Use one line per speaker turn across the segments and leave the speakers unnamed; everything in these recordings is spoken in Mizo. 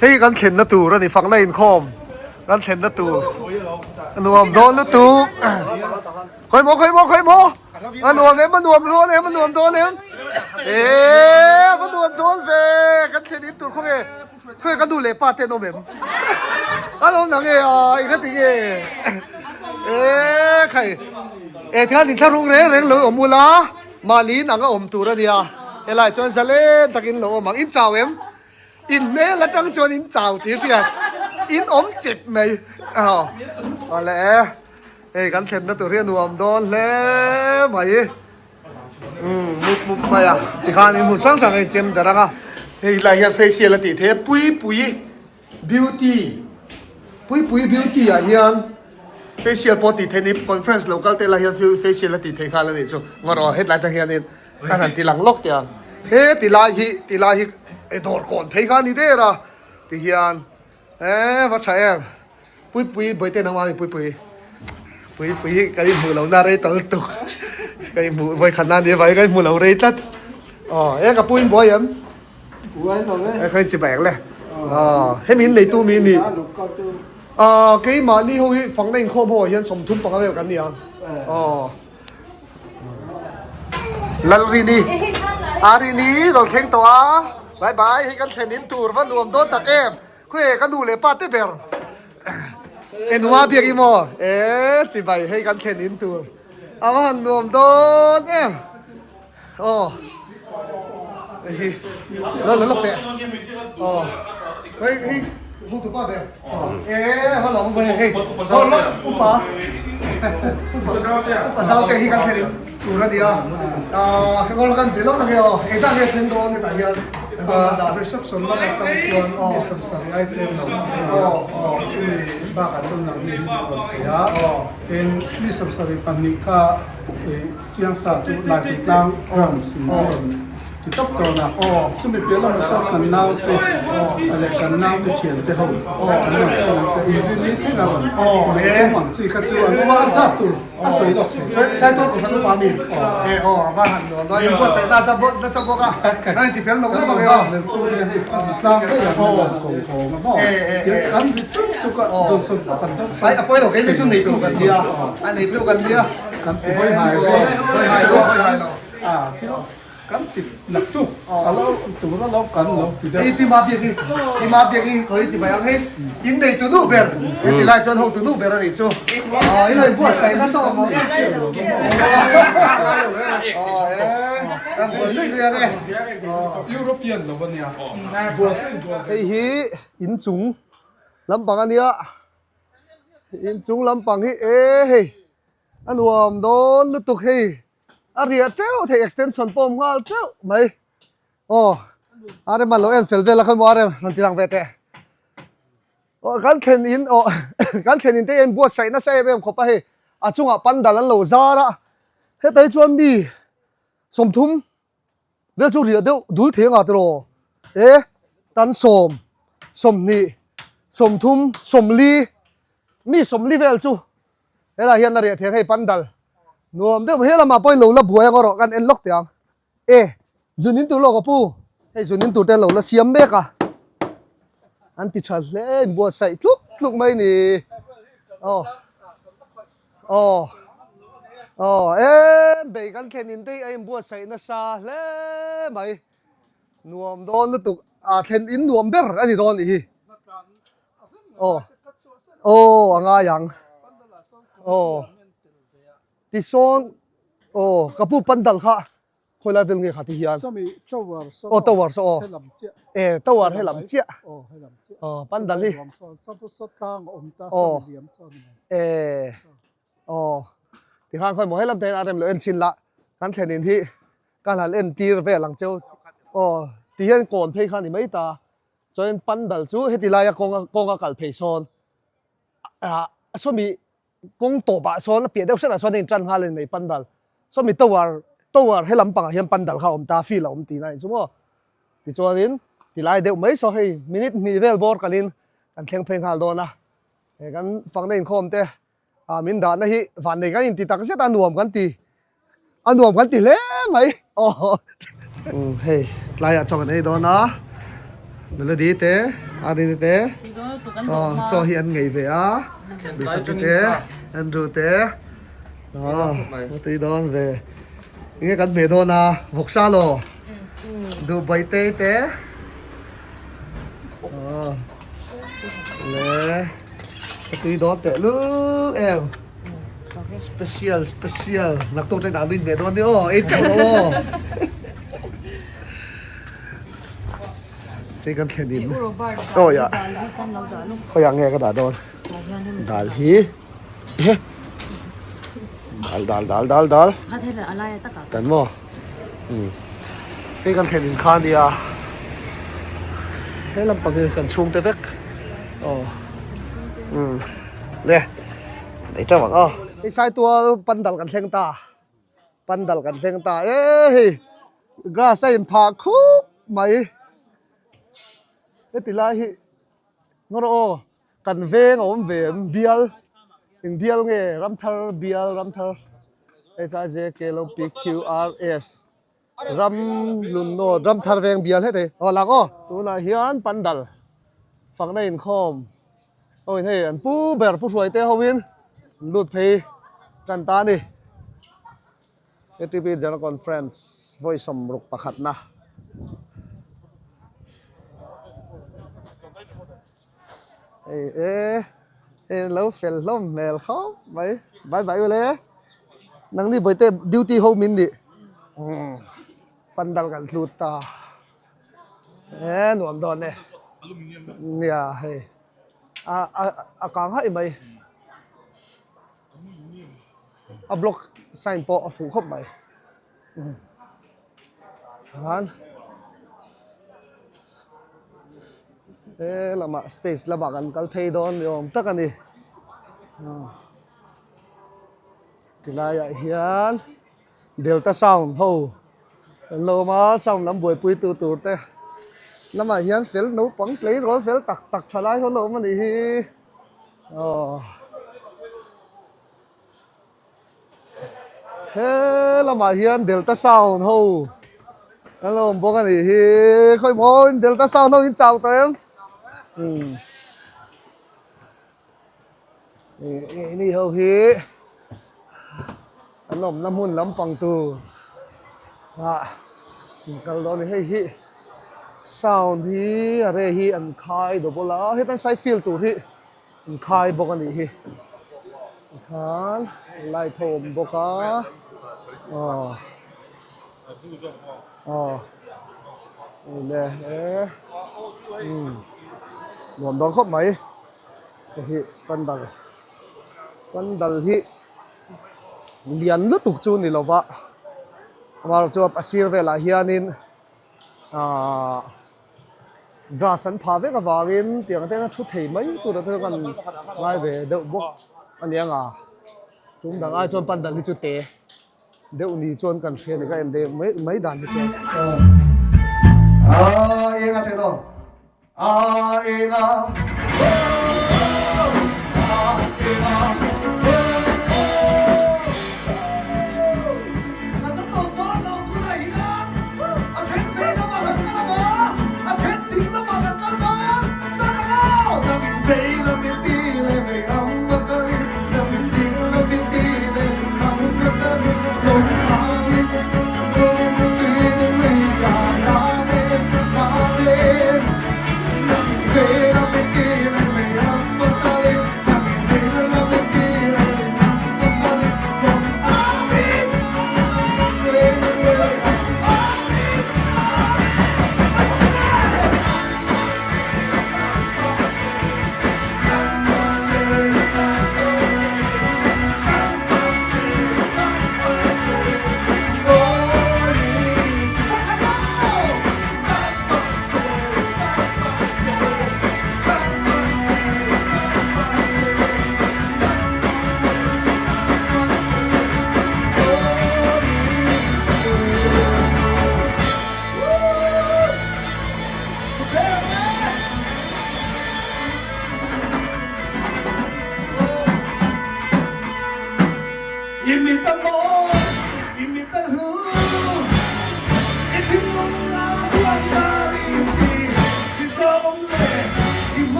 Hei kan thlenna tur a ni fakna inkhawm kan thlenna tur a nuam dawn lutuk. Khawi maw khawi maw khawi maw a nuam em a nuam dawn em a nuam dawn em eee a va nuam dawn ve kan thlen in tur khawnge khawnge ka nu leh pa te an awm em an awm nang e a eng a ti nge eee khai e tikhan inthlahrung reng reng lo awm ula mahni in ang a awm tur a nia helai chuan zalen takin lo awm ang in chau em. In hmel atang chuan in chau tih hriat in awm chep mai aw awle e hei kan thlenna tur hi a nuam dawn hle mai umm mup mup mai a tikhan in hmun hrang hrang a inchem darh ang a hei lai hian facial a tih theih a puipui beauty puipui beauty ah hian facial pawh tih theih a ni conference lo kal te lai hian facial a tih theih nghal a nih chu ngawt aw hetlai atang hianin. Ka han ti lang lawk teh ang. He ti lai hi ti lai hi e dawr kawn phei kha a ni der a ti hian e va tha em Puipui Bawihte nangmah mi Puipui Puipui hi kan inhmuh loh na rei tal tuk ka inhmuh vawikhat na ni avangin ka inhmuh loh rei tlat aw e ka pu in buai em e kha in chi bai ang le aw hemi in neitu mi ni aw keimahni ho hi fakna inkhawm ho ah hian 35 vel kan ni ang aw. Lalrini Arini rawn thleng tawh a bye bye hei kan thlen in tur va nuam dawn tak em khawi ka nu leh pa te ber e nua biak i maw e chi bai hei kan thlen in tur a va han nuam dawn em aw hei lo la lawk teh aw hei hei Hotu pa ber e hello hei upa Upa Zaute hi kan thlen in tur a ni a, ah khaw kan ti lawk ang e aw, engzah nge thlen dawn hetah hian
Reception lam atang chuan mi sawmsarih ai tlem lo a ni a, chumi bakah chuan nangni hi mi rawn thei a, tin mi 72 kha Chiangsa chu Laipui tlang grounds in a rawn ti tawp dawn a, chumi piah lamah chuan kan naute leh kan naute thiante ho kan rawn thlen ang che, inrinni thleng a rawn tum ang chi kha chu an awm a, a zat tur a sawi lawk thei.
Saitawt kohhran upa mi e aw a va han nuam dawn, inbuatsaih nasa bawk nasa bawk a, a inti fel nawk nawk ang e aw.
Tlang daih ang a rawn ko kawng a maw, kan ri chuk chuk a, dawnsawm pawh kan dawnsawm.
Ai a pawi lo kei ni chu neitu kan nia, a neitu kan nia.
Kan ti hawi hai lo, hawi hai lo, hawi hai lo. A thil kan ti nak chu a lo tur a lo kan lo ti deuh.
Hei Pi Mabiaki, Pi Mabiaki khawi chi bai ang hei in nei tu nu ber he ti lai chuan ho tu nu ber a nih chu. I lo inbuatsaih nasa awm ang e. Kan buai luih luih ang e.
European lo a nia.
Hei hi inchung lampang a nia, inchung lampang hi e hei. A nuam dawn lutuk hei a riah teuh thei extension pawh awm nghal teuh mai aw a rem a lo en fel vel a khawimaw a rem rawn ti lang ve teh aw kan thlen in aw kan thlen in te hian buatsaih nasa em em khawp a hei a chungah pandal an lo zar a hetah hi chuan mi 30 vel chu riah deuh dul thei anga tiraw e tan 10 20 30 40 mi 40 vel chu. Helai hian a riah thei ang hei pandal nuam deuh he lamah pawhin lo la buai ang erawh kan en lawk teh ang e zun in tur lawk a pu hei zun in tur te lo la siam mek a an ti tha hle in buatsaih tluk tluk mai ni aw aw aw e bei kan thlen in te hi a inbuatsaih nasa hle mai nuam dawn lutuk a thlen in nuam ber a ni dawn nih hi. Aw aw a ngai ang aw tisawn aw ka pu pandal kha khawi lai vel nge kha ti hian aw tower saw aw e tower he lam chiah aw pandal hi aw e aw tikhan khawi maw he lam te hian a rem loh en chhin lah kan thlen in hi kan han entir vel ang cheu aw ti hian kawn phei kha a ni mai ta. Chuan pandal chu heti laia kawnga kawnga kal phei sawn ah sawmi kawng tawpah sawn a piah deuh hretah sawn a intan nghal a ni mai pandal sawmi tower tower he lampangah hian pandal kha a awm ta field a awm tihna a ni chu maw tichuanin tilai deuh mai saw hei minute hnih vel bawr kalin kan thleng phei nghal dawn a he kan fakna inkhawm te ah min dahna hi vannei kan inti tak zet a nuam kan ti a nuam kan ti hle mai aw hei tlaiah chaw kan ei dawn a. Melody te Arini te aw chaw hi an ngei ve a Duhsaki te Andrew te aw tui dawn ve enge kan hmeh dawn a vawksa law Duhbaitei te aw le ka tui dawn teh lul em special special naktuk ṭain ah luin ve dawn ni aw ei ṭeuh rawh aw. Hei kan thlen in awi ah khawiah nge ka dah dawn dal hi he dal dal dal dal dal kan maw hei kan thlen in kha ania he lampang hi kan chhungte vek aw le ei teuh ang aw hei saitual pandal kan thleng ta. Pandal kan thleng ta e hei grass a inphah khup mai heti lai hi ngaw rawh aw kan veng a awm ve em bial eng bial nge ramthar bial ramthar h i j k l o p q r s ram hlun aw ramthar veng bial heti aw lang aw tunah hian pandal fakna inkhawm. Awi hei an pu ber pu hruai te ho in an lut phei tan ta a ni. ATP General Conference vawi sawmruk pakhatna. Hei e hei an lo fel hlawm hmel khawp mai bye bye ule nangni bawihte duty ho min nih pandal kan hlut ta. E nuam dawn e nia hei a a a kang haih mai a block sign pawh a fuh khawp mai chuan he lamah stage lamah kan kal phei dawn ni awm tak a ni tilaiah hian Delta sound ho an lo awm a, sound lam buaipui tu tur te lamah hian fel naupang tleirawl fel tak tak tha lai ho an lo awm a nih hi aw he lamah hian delta sound ho an lo awm bawk a nih hi khawi maw delta sound ho in chau tawh em umm ni ho hi. An awmna hmun lampang tur ah an kal dawn a ni. Hei hi sound hi a reh hi an khai double a hetan side field tur hi an khai bawk a nih hi tikhan light ho a awm bawk a aw aw le e umm nuam dawn khawp mai hei hi pandal pandal hi. Lian lutuk chu ni lova amaherawh chu a sir velah hianin ahh grass an phah vek avangin tiang te hian a thu thei mai tur ah te chuan ngai ve deuh bawk a ni ang a tum dang ai chuan pandal hi chu te deuh ni chuan kan hria a ni ka en deuh mai mai dan hi chuan aaa eng a then aw. A eng a A eng a Kan la tawp dawn lo tunah hian a then vei lamah kan kal ang a, a then ding lamah kan kal dawn san ang aw. Nangin vei lam i ti leh vei lam a kalin, nangin ding lam i ti leh ding lam a kalin, lawm angin lawm tui lui ka Amen Amen.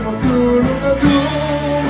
Fatu lung a dum.